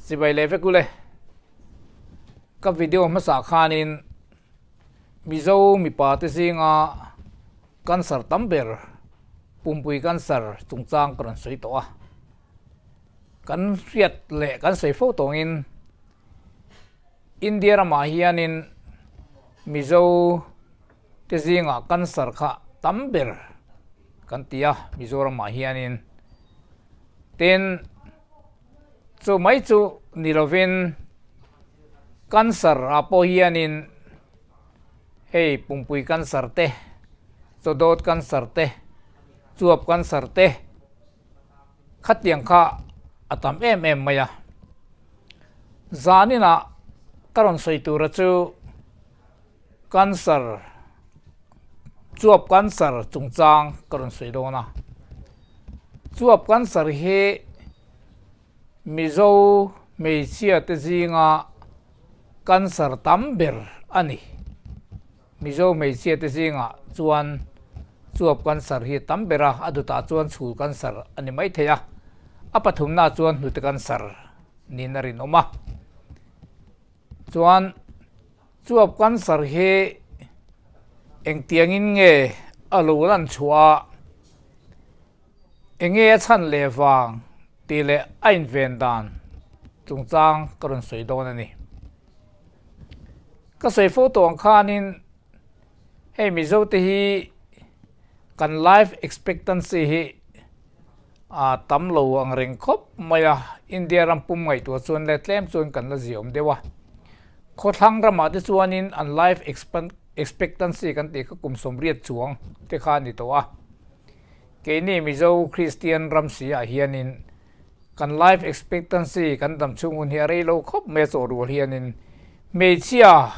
Chibai leh vek ule. Ka video hmasa khanin Mizo mipa te zinga cancer tam ber pumpui cancer chungchang ka rawn sawi tawh a. Kan hriat leh kan sawi fo tawngin India ramah hianin Mizo te zingah cancer kha tam ber kan ti a Mizoramah hianin. Tin, chu mai chu ni lovin cancer ah pawh hianin hei pumpui cancer te, chawdawt cancer te, chuap cancer te khatiang kha a tam em em mai a. Zaninah ka rawn sawi tura chu Cancer, chuap cancer chungchang ka rawn sawi dawn a. Chuap cancer hi Mizo hmeichhia te zinga cancer tam ber a ni. Mizo hmeichhia te zingah chuan chuap cancer hi tam ber a, a dutah chuan chhul cancer a ni maithei a, a pathumnaah chuan hnute cancer niin a rinawm a. Chuan chuap cancer hi engtiangin nge a lo lan chhuah a, enge a chhan leh vang tih leh a inven dan chungchang ka rawn sawi dawn a ni. Ka sawi fo tawh ang khanin hei Mizo te hi kan life expectancy hi A tam lo ang reng khawp mai a, India ram pum ngaihtuah chuan leh tlem chuan kan la ziaawm deuh a. Khawthlang ramah te chuanin an life expectancy kan tih kha kum 80 chuang te kha a ni tawh a. Keini Mizo Kristian ram si ah hianin kan life expectancy kan dam chhung hun hi a rei lo khawp mai a chawh rual hianin hmeichhia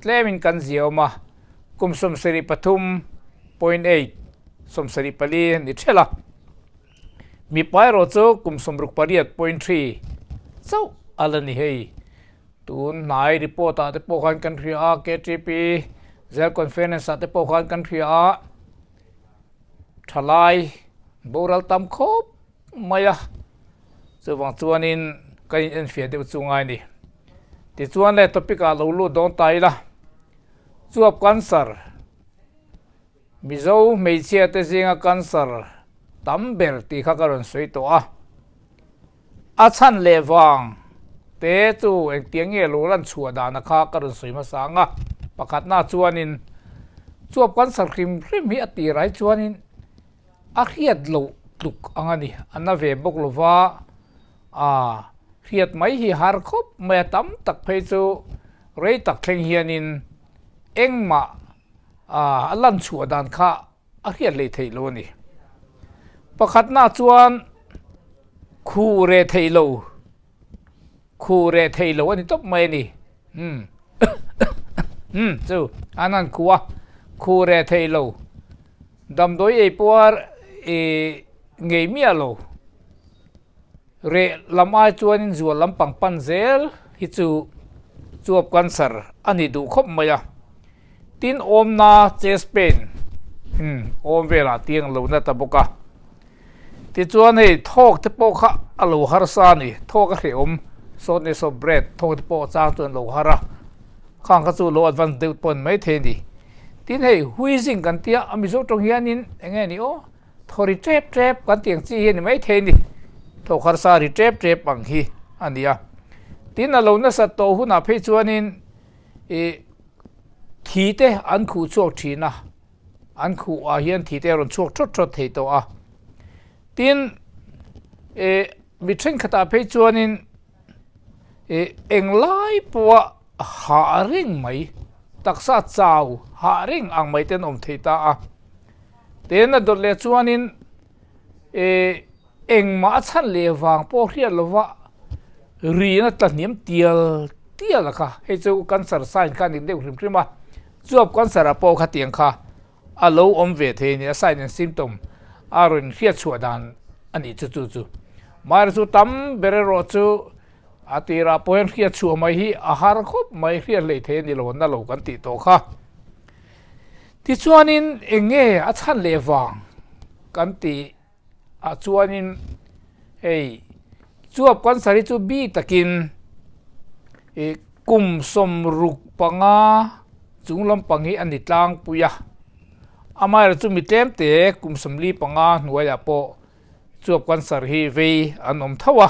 tlemin kan ziaawm a, kum 73.8, 74 a ni ṭhelh a. Mipa erawh chu kum 68.3 chauh a la ni hei. Tun hnai report ah te pawh khan kan hria a, KTP Zel Conference ah te pawh khan kan hria a, ṭhalai boral tam khawp mai a. Chuvang chuanin ka inenfiah deuh chu ngai a ni. Tichuan le topic ah lo lut dawn ta ila, chuap cancer, Mizo hmeichhia te zinga cancer tam ber tih kha ka rawn sawi tawh a. A chhan leh vang te chu engtiang nge lo lan chhuah dana kha ka rawn sawi hmasa ang a. Pakhatna chuanin chuap cancer hrim hrim hi a tir ai chuanin a hriat loh tluk ang a ni. A na ve bawk lo va, aa hriat mai hi har khawp mai a tam tak phei chu rei tak thleng hianin engmah aa a lan chhuah dan kha a hriat leh theih lo a ni. Pakhatna chuan khuh reh theih lo, khuh reh theih lo a ni tawp mai a ni. Umm umm chu an han khuh a, khuh reh theih lo. Damdawi ei pawh i ngei miah lo. Reh lam ai chuanin zual lampang pan zel hi chu chuap cancer a ni duh khawp mai a. Tin awmna chest pain awm velah tiang lo na ta bawk a. Tichuan hei thawk te pawh kha a lo harsa a ni. Thawk a hrehawm shortness of breath thawk te pawh chang chuan lo har a. Khang kha chu lo advance deuh pawh a ni maithei a ni. Tin hei wheezing kan tia a Mizo tawng hianin eng nge ni aw thaw ri tep tep kan tih ang chi hi a ni maithei a ni. Thawk harsa ri tep tep ang hi a ni a. Tin a lo nasat tawh hunah phei chuanin ih thi te an khuh chhuak thin a, an khuh ah hian thi te a rawn chhuak thawt thawt thei tawh a. Tin ih mi thenkhatah phei chuanin Ih englai pawha hah reng mai, taksa chau hah reng ang mai te an awm thei ta a. Tin a dawt leh chuanin ih engmah a chhan leh vang pawh hriat lova rina tla hniam tial tial a kha. Hei chu cancer sign kha a ni deuh hrim hrim a, chuap cancer ah pawh khatiang kha a lo awm ve thei a ni, a sign and symptom a rawn hriat chhuah dan a nih chu chu chu. Mahse chu tam ber erawh chu a tirah pawh hian hriat chhuah mai hi a har khawp mai, hriat hlei thei a ni lo, na lo kan tih tawh kha. Tichuanin eng nge a chhan leh vang kan tih ah chuanin hei. Chuap cancer hi chu bi takin ih kum 65 chung lampang hi a ni tlangpui a. Amaherawhchu chu mi tlem te kum 45 hnuaiah pawh chuap cancer hi vei an awm tho a.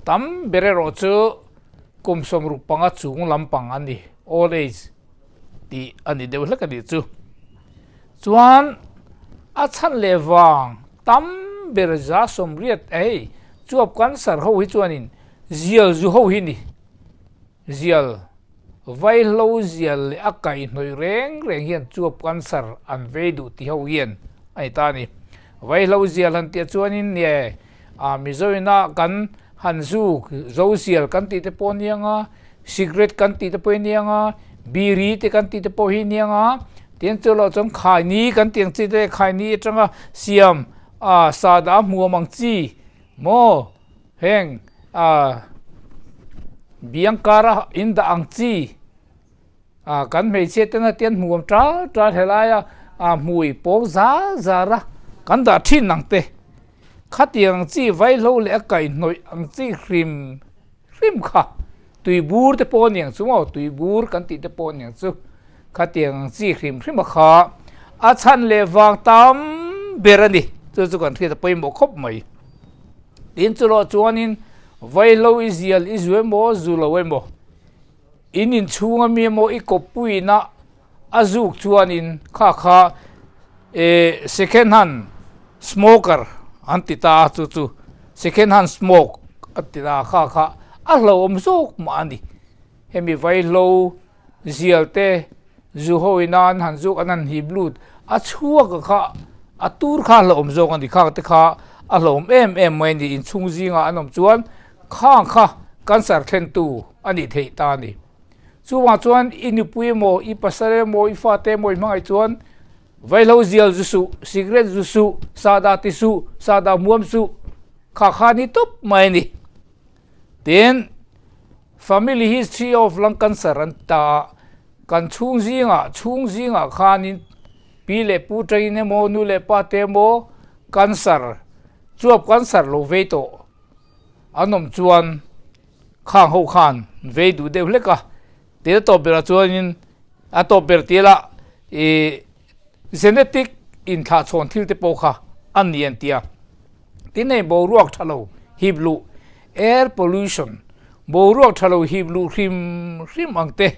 Tam ber erawh chu kum 65 chung lampang a ni, old age tih a ni deuh hlek a nih chu. Chuan a chhan leh vang tam ber 80 hei chuap cancer ho hi chuanin zial zu ho hi ni. Zial vaihlo zial leh a kaihhnawih reng reng hian chuap cancer an vei duh ti ho hian a ni ta a ni. Vaihlo zial han tih chuanin nge a Mizoina kan han zu zo zial kan tih te pawh nia nga, cigarette kan tih te pawh hi nia nga, biri te kan tih te pawh hi nia nga, tin chu loh chuan khaini kan tih ang chi te khaini atanga siam a sahdah hmuam ang chi maw heng a biang kara in dah ang chi a kan hmeichhia tena tian hmuam ṭal ṭal helaia a hmui pawng zar zar a kan dah ṭhin ang te khatiang chi vaihlo leh a kaihhnawih ang chi hrim hrim kha tui bur te pawh a niang chu maw tui bur kan tih te pawh a niang chu khatiang ang chi hrim hrim a kha a chhan leh vang tam ber a ni chu chu kan hriat a pawimawh khawp mai. Tin chulawh chuanin vaihlo i zial i zu emaw zu lo emaw in inchhung ami emaw i kawppuina a zuk chuanin kha kha eh second hand smoker an ti ta a chu chu second hand smoke a ti ta a kha kha a hlauhawm zawk mah a ni. Hemi vaihlo zial te zu ho ina an han zuk an han hip lut a chhuak a kha a tur kha a hlauhawm zawk a ni khang te kha a hlauhawm em em mai a ni inchhung zingah an awm chuan khang kha cancer thlentu a nih theih ta a ni. Chuvang chuan i nupui emaw i pasal emaw i fate emaw i hmangaih chuan vaihlo zial zu suh cigarette zu suh sahdah ti suh sahdah hmuam suh kha kha ni tawp mai a ni. Tin, Family history of lung cancer an ta a, kan chhung zingah chhung zingah khanin pi leh pu tangin emaw nu leh pa te emaw cancer chuap cancer lo vei tawh an awm chuan khang ho khan vei duh deuh hlek a, tin a tawp berah chuanin a tawp ber tih lah ih genetic inthlahchhawn thil te pawh kha a ni an ti a. Tin hei boruak tha lo hip luh, air pollution, boruak tha lo hip luh hrim hrim ang te,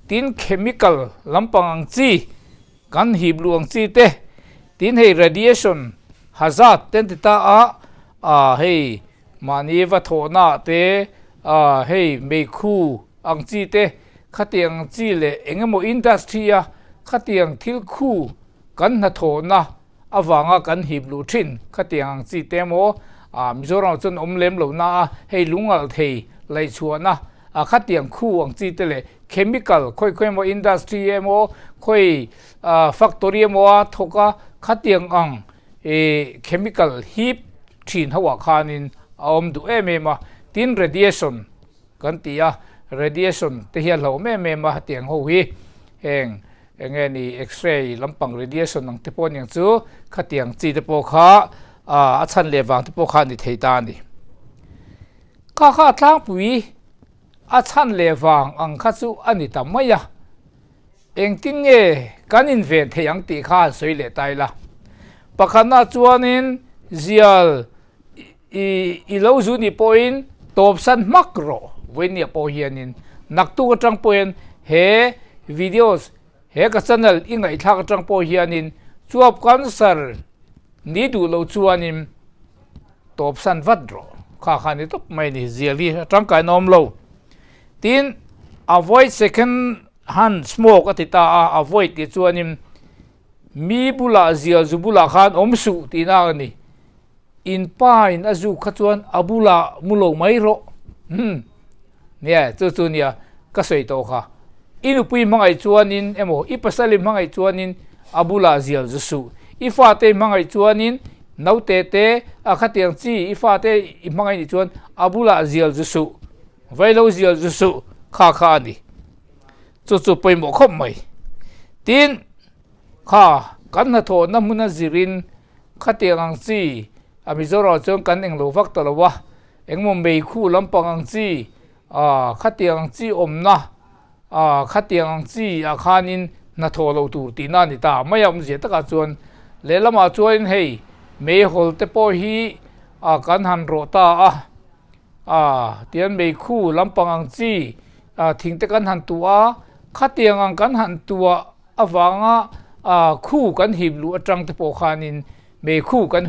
tin chemical lampang ang chi kan hip luh ang chi te, tin hei radiation hazard te an ti ta a, ah hei mahni va thawhna ah te, ah hei meikhu ang chi te, khatiang ang chi leh eng emaw industry a khatiang thil khu kan hnathawhna avanga kan hip luh thin khatiang ang chi te emaw ah Mizoram ah chuan awm lem lo na a hei lungalh thei laihchhuahna ah khatiang khu ang chi te leh chemical khawi khawi emaw industry emaw khawi ah factory emaw a thawk a khatiang ang ih chemical hip thin ho ah khanin a awm duh em em a tin radiation kan ti a radiation te hi a hlauhawm em em a hetiang ho hi heng eng nge ni x-ray lampang radiation ang te pawh aniang chu khatiang chi te pawh kha ah a chhan leh vang te pawh kha a ni thei ta a ni. Kha kha a tlangpui a chhan leh vang ang kha chu a ni ta mai a, engtin nge kan inven theih ang tih kha han sawi leh ta ila. Pakhatna chuanin zial I i lo zu nih pawhin tawpsan hmak rawh vawinia pawh hianin naktuk atang pawhin he videos he ka channel i ngaihthlak atang pawh hianin chuap cancer ni duh lo chuanin tawpsan vat rawh kha kha ni tawp mai ni zial hi a tangkaina awm lo tin avoid second hand smoke a ti ta a avoid tih chuanin mi bulah zial zu bulah khan awm suh tihna a ni. In pa in a zuk kha chuan a bulah mu lo mai rawh. Umm. Nia, chu chu nia ka sawi tawh kha. I nupui hmangaih chuanin emaw i pasal i hmangaih chuanin a bulah zial zu suh. I fate i hmangaih chuanin naute te a khatiang chi i fate i hmangaih nih chuan a bulah zial zu suh. Vailo zial zu suh kha kha a ni. Chu chu pawimawh khawp mai. Tin, kha kan hnathawhna hmuna zirin Khatiang ang chi a Mizoram ah chuan kan englo vak ta lo a, Engmaw meikhu lampang ang chi ah khatiang ang chi awmna ah khatiang ang chi ah khanin hnathawh loh tur tihna a ni ta mai a awmzia takah chuan lehlamah chuanin hei meihawl te pawh hi ah kan han rawh ta a ah tihian meikhu lampang ang chi ah thing te kan han tuah a khatiang ang kan han tuah avanga ah khu kan hip luh atang te pawh khanin Meikhu kan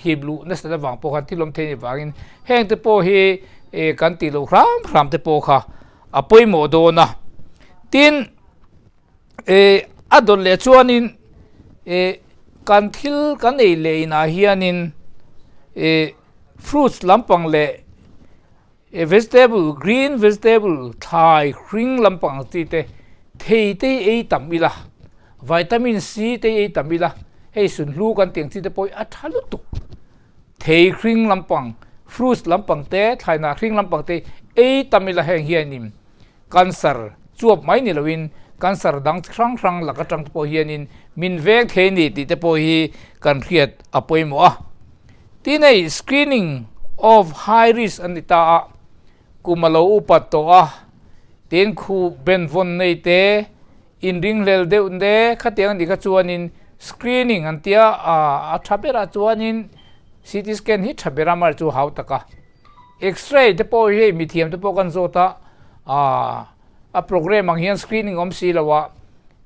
hip luh nasat avang pawh khan thil awm thei a nih vangin heng te pawh hi kan tih loh hram hram te pawh kha a pawimawh dawn a. Tin, a dawt leh chuanin kan thil kan ei leh inah hianin fruits lampang leh vegetable, green vegetable, thlai hring lampang ang chi te, thei te hi ei tam ila, vitamin C te hi ei tam ila, hei sunhlu kan tih ang chi te pawh hi a tha lutuk. Thei hring lampang, fruits lampang te, thlai hnah hring lampang te hi ei tam ila heng hianin cancer chuap mai ni loin cancer dang chi hrang hrang lak atang te pawh hianin min veng thei a ni tih te pawh hi kan hriat a pawimawh a. Tin hei screening of high risk an ni ta a, kum a lo upat tawh a, tin khuh benvawn nei te, inringhlel deuh te khatiang a nih kha chuanin screening an tia a tha berah chuanin CT scan hi tha ber a mar chu hau tak a. X-ray te pawh hi hei mithiam te pawh kan zawt a, aah a program ang hian screening awm si lo a,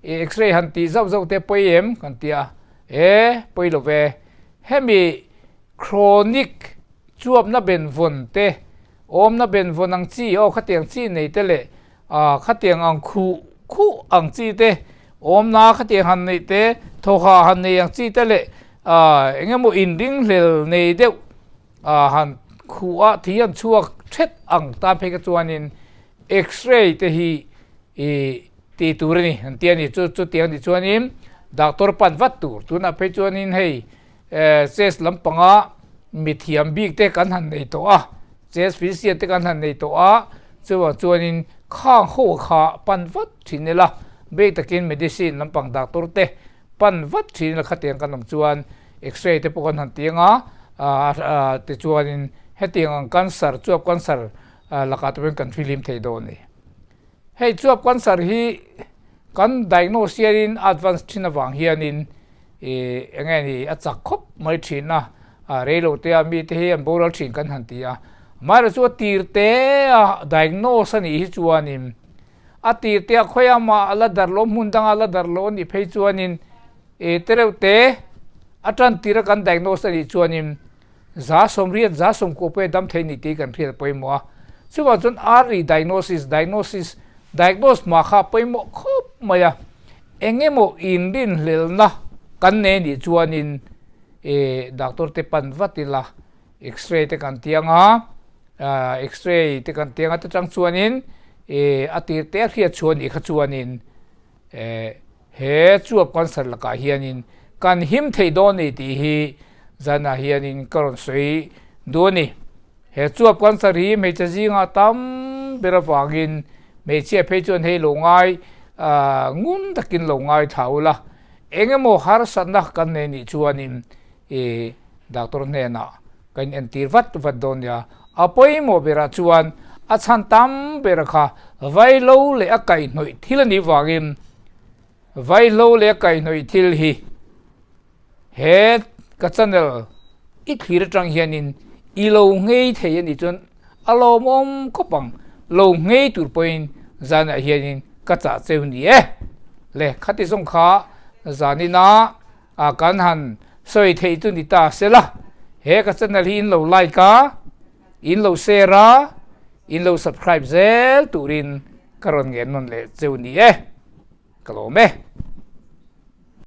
X-ray han tih zauh zauh te pawi em kan ti a, e pawi lo ve. Hemi chronic chuapna benvawn te, awmna benvawn ang chi aw khatiang chi nei te leh aah khatiang ang khuh khuh ang chi te, awmna khatiang han neih te, thawha han nei ang chi te leh aah engemaw inringhlel nei deuh Ah han khuh a thi an chhuak thet ang tan phei kha chuanin x-ray te hi i tih tur a ni an ti a ni chu chutiang ni chuanin doctor pan vat tur tunah phei chuanin hei eh chest lampanga mithiam bik te kan han nei tawh a chest physician te kan han nei tawh a chuvang chuanin khang ho kha pan vat thin ila bik takin medicine lampang doctor te pan vat thin ila khatiang kan awm chuan x-ray te pawh kan han ti anga ah tichuanin hetiang ang cancer chuap cancer lakah te pawhin kan fihlim thei dawn a ni. Hei chuap cancer hi kan diagnose hianin advance thin avang hianin ih eng nge ni a chak khawp mai thin a, reilo te a mite hi an boral thin kan han ti a, amaherawhchu chu a tir te a diagnose a nih hi chuanin A tir te a khawi mah a la darh loh hmun danga la darh loh a nih phei chuanin e te reuh te a tan tir a kan diagnose a nih chuanin 180 190 pawh dam thei ni tih kan hriat a pawimawh a. Chuvang chuan early diagnosis, diagnosis, diagnose hma kha a pawimawh khawp mai a. Eng emaw inrinhlelna kan nei a nih chuanin e doctor te pan vat ila X-ray te kan tiang a, X-ray te kan tiang a te tang chuanin a tir te a hriat chhuah nih kha chuanin he chuap cancer lakah hianin kan him theih dawn ni tih hi zanah hianin ka rawn sawi duh a ni. He chuap cancer hi hmeichhe zingah tam ber avangin hmeichhia phei chuan hei lo ngai ngun takin lo ngai thla ula, engemaw harsatna kan nei nih chuanin I doctor hnenah ka in entir vat vat dawn nia. A pawimawh berah chuan a chhan tam ber kha vaihlo leh a kaihhnawih thil a nih vangin vaihlo leh a kaihhnawih thil hi he ka channel i thlir atang hianin i lo nghei thei a nih chuan a lawmawm khawp ang. Lo nghei tur pawhin zanah hianin ka chah cheu ni e. Le khati zawng kha zanina. A kan han sawi theih chu ni ta sela, he ka channel hi in lo like a, in lo share a, in lo subscribe zel turin ka rawn ngen nawn leh cheu ni e. Ka lawm e.